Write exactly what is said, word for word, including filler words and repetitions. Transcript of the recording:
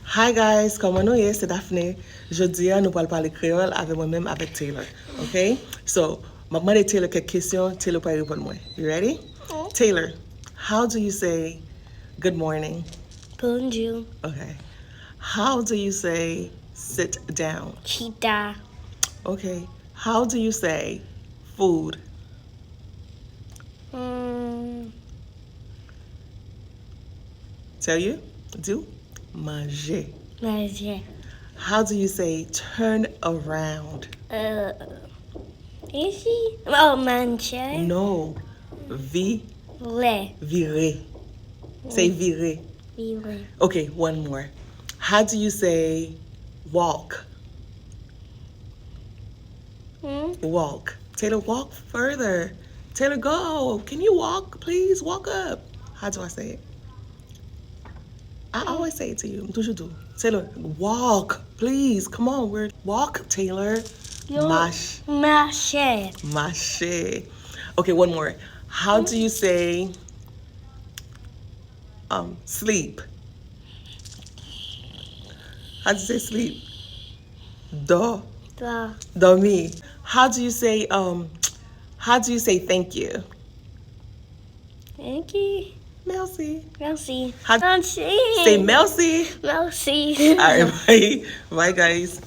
Hi guys, kòman nou ye? Se Daphné. Jodi a nou pral pale kreyòl avè mwen menm avèk Taylor. Ok? So, m ap mande Taylor kèk kesyon, Taylor pral reponn mwen. You ready? Taylor, how do you say good morning? Bonjou. Okay. How do you say sit down? Chita. Okay. How do you say food? Hmm. Tell you? Do? Manje. Manje. How do you say turn around? Uh, isi? Oh, manje. No. Vi. Le. Vire. Say vire. Vire. Okay, one more. How do you say walk? Hmm? Walk. Taylor, walk further. Taylor, go. Can you walk, please? Walk up. How do I say it? I always say it to you. M toujou di w. Taylor, walk, please. Come on, we're walk, Taylor. Yo, Mache. Mache. Mache. Okay, one more. How do you say um sleep? How do you say sleep? Do. Do. Dormi. How do you say um how do you say thank you? Thank you. Merci. Merci. How- Merci. Say merci. Merci. All right, bye. Bye, guys.